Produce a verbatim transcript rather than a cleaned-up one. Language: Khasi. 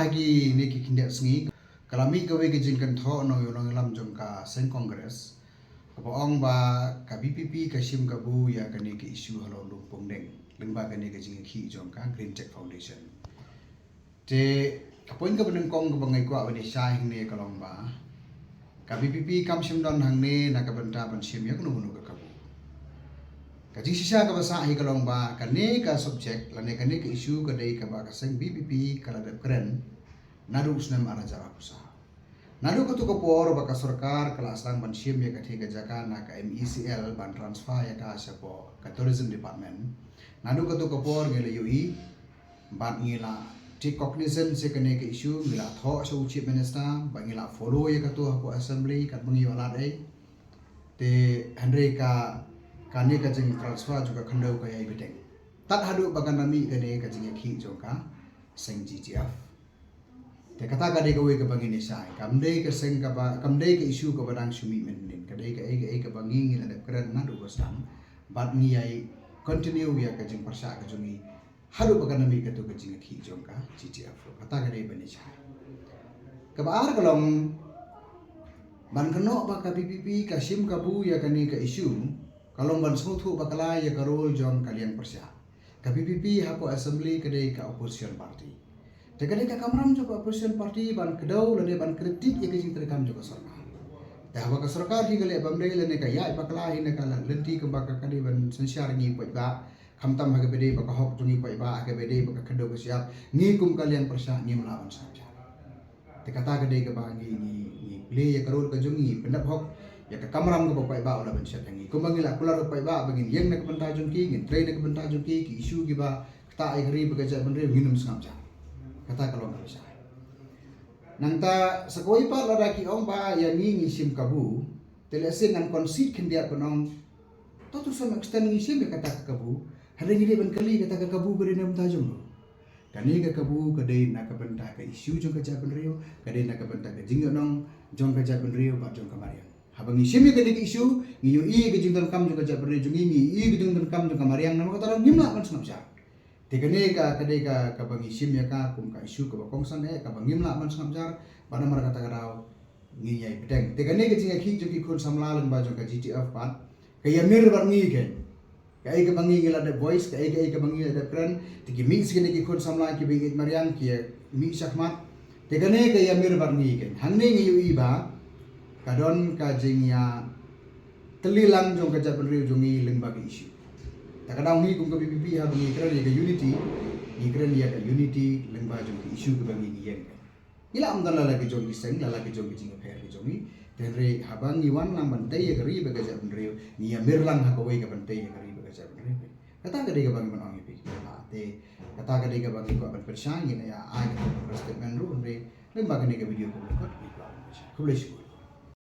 Kine ki khyndiat sngi ka la mih kawei ka jingkynthoh nongïalam jong ka seng Congress kaba ong ba ka VPP ka shim kabu ïa kane ka issue halor Lum Pungdeng lyngba kane ka jingïakhih jong ka Green Tech Foundation. Te ka point kaba nyngkong kaba nga kwah ban ïa shai hangne ka long ba ka VPP kam shim don hangne na ka bynta ban shim ïa kano kano ka kabu. Ka jingshisha kaba sah hi ka long ba kane ka subject lane kane ka issue ka dei kaba ka seng VPP ka la dep kren naduh u snem ar hajar arphew saw. Naduh katu ka por ba ka sorkar ka la sdang ban shim ïa katei ka jaka na ka MeECL ban transfer ïa ka shapoh ka Tourism Department. Naduh katu ka por ngi la ïohi bad ngi la take cognizance ïa kane ka issue, ngi la thoh sha u Chief Minister bad ngi la follow ïa katu hapoh Assembly katba ngi ïoh lad ei. Te hynrei ka, kane ka jingtransfer jong ka khyndew ka ïai bteng tad haduh ba kan da mih kane ka jingïakhih jong ka seng GTF. Te kata ka dei kawei kaba ngin ïa shai. Kam dei ka seng kaba, kam dei ka issue kaba dang shu mih mynhynnin. Ka dei kaei kaei kaba ngi, ngi la dep kren naduh ba sdang bad ngi ïai continue ïa ka jingpyrshah ka jong ngi haduh ba kan da mih katu ka jingïakhih jong ka GTF. Kata ka dei ban ïa shai. Kaba ar ka long ban kynnoh ba ka VPP ka shim kabu ïa kane ka issue ka long ban sngewthuh bakla ïa ka role jong ka liang pyrshah. Ka VPP hapoh Assembly ka dei ka opposition party. Te ka dei ka kamram jong ka opposition party ban kdew lane ban kritik ïa ka jingtreikam jong ka sorkar. Te haba ka sorkar hi ka leh bym dei lane ka ïaid bakla hi na ka lynti kumba ka, ka dei ban synshar ngi paidbah. Khamtam ha kaba dei ba ka hok jong ngi paidbah, ha kaba dei ba ka khyndew ka shyiap, ngi kum ka liang pyrshah ngim lah ban sngap jar. Te kata ka dei kaba ngi, ngi, ngi play ïa ka role ka jong ngi, pyndap hok ïa ka kamram kaba paidbah u la ban shet ha ngi. Kumba ngi la kular ïa paidbah ba ngin ïeng na ka bynta jong ki, ngin trei na ka bynta jong ki, ki issue kiba ktah ïa ka ri bad ka jaitbynriew ngin ym sngap jar. Kata ka long kaba shai. Nangta sa kawei pat lada ki ong ba ïa ngi ngi shim kabu, te lehse ngan concede khyndiat ban ong, to to some extent ngi shim ïa kata ka kabu. Hynrei ngi dei ban kylli kata ka kabu ka dei na bynta jong no? Kane ka kabu ka dei na ka bynta ka issue jong ka jaitbynriew, ka dei na ka bynta ka jingïohnong jong ka jaitbynriew bad jong ka mariang. Haba ngi shim ïa kane ka issue, ngi ïohi ïa ka jingdonkam jong ka jaitbynriew jong ngi, ngi ïohi ïa ka jingdonkam jong ka mariang, namar kata ruh ngim lah ban sngap jar. Te kane ka, ka dei ka, kaba ngi shim ïa ka kum ka issue kaba kongsan eh, kaba ngim lah ban sngap jar, bad namar kata ka daw ngi ïai bteng. Te kane ka jingïakhih jong ki khun samla lyngba jong ka GTF pat ka ïamir bad ngi kein. Kaei kaba ngi ngi la dep voice, kaei kaei kaba ngi la dep kren, te ki mih sha kine ki khun samla kiba ïeit mariang ki ïa mih shakhmat. Te kane ka ïamir bad ngi kein. Hangne ngi ïohi ba ka don ka jingïatylli lang jong ka jaitbynriew jong ngi lyngba ka issue. Te ka daw ngi kum ka VPP haba ngi kren ïa ka unity, ngi kren ïa ka unity lyngba jong ka issue kaba ngi ngi ïeng. Ngi la ym don la la ki jong ki seng, la la ki jong ki jingïapher ki jong ngi. Te hynrei haba ngi wan lang ban tei ïa ka ri bad ka jaitbynriew, ngi ïamir lang ha kawei ka ban tei ïa ka ri bad ka jaitbynriew. Kata ka dei kaba ngi ban ong ïa phi. Te kata ka dei kaba ngi kwah ban pynshai, ngin ïa ai ka press statement ruh hynrei lyngba kane ka video kaba ngi kwah ban pynshai. Khublei shibun.